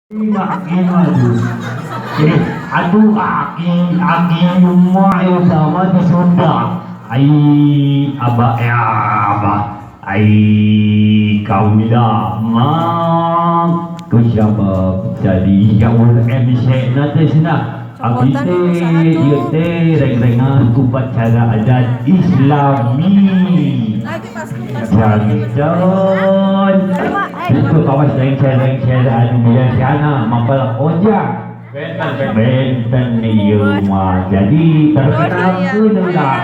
Aki mah aduh. Aduh, aki aki mah ya sama di Sunda. Ai abah ya abah. Ai kaula mah ku siapa jadi yang MC na teh cenah. Abdi Cokotan teh usaha tuh. Ieu teh reng-rengan upacara adat Islami. Lagi pas pas. Jantan itu kawas lengser-lengser anu biasana mapel ojak. Benten, benten ieu mah jadi terkenalkeun lah.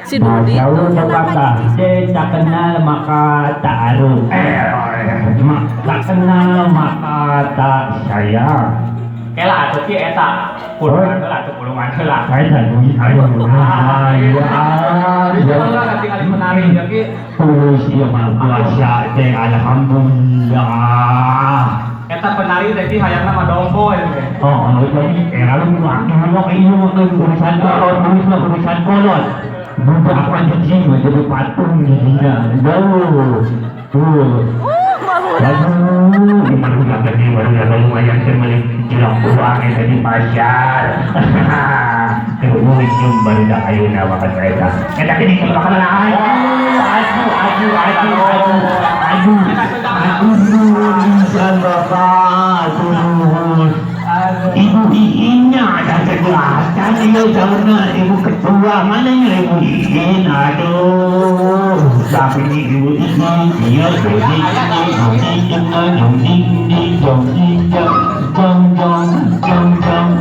Si Dodi Jauh tuh. Pepatah teh, tak kenal maka ta'aruf, eh, tak kenal maka tak sayang. Kela atuh, Ki, eta. Pulungan heula atuh, pulungan heula. Saya tak duit, ayo ayo Bisa heula katingali penari ya, Ki. Terus ieu mah puasa teh alhamdulillah. Eta penari teh, Ki, hayangna mah dombo ya teh. Oh, jadi lalu ieu mah urusan kolot, duit mah urusan kolot. Budak mah jadi mah jadi patung jadinya. Jauh. Tuh. Mau. Aduh, ini baru tadi baru lumayan teh meuli cilok uang eta di pasar. Ujung baru dah ayeuna makan eta. Eta gini makan. Aduh, aduh, aduh, aduh, aduh, aduh, aduh, bisa Bapak, aduh. Ibu Iinnya ada kejelasan iya sauna ibu ketua mana ya Ibu Iin, aduh, tapi ini Ibu Iin iya jadi ini ini ini jong jong jong jong.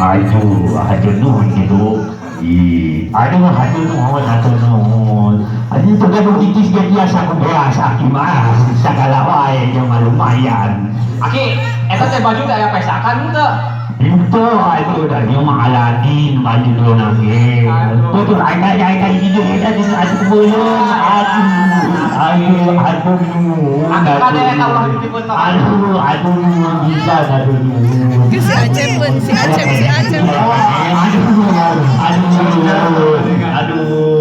Aduh, aduh, nuhun gitu. Ih, aduh, aduh, nuhun, aduh, nuhun. Aduh, itu kan itis ge biasa ku biasa mah sagala wae jeung mah lumayan. Aki, eta teh baju teh aya pesakan henteu? Itu, aduh, dah ieu mah Aladin baju dulu nage. Aduh. Tuh, tuh, aing aing aing itu eta di aduh belum, aduh, aduh, aduh, nuhun, Aki kade aduh. Eta ulah dititipkeun ka Aduh, aduh, nuhun bisa, aduh, nuhun. Si Acep pun, si Acep, si Acep. Aduh, aduh, aduh,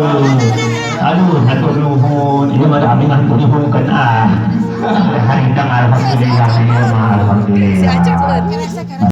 aduh, aduh, nuhun. Ini mah abdi mah nuhunkeun ah. Hari alhamdulillah, ini mah Si alhamdulillah. Acep pun.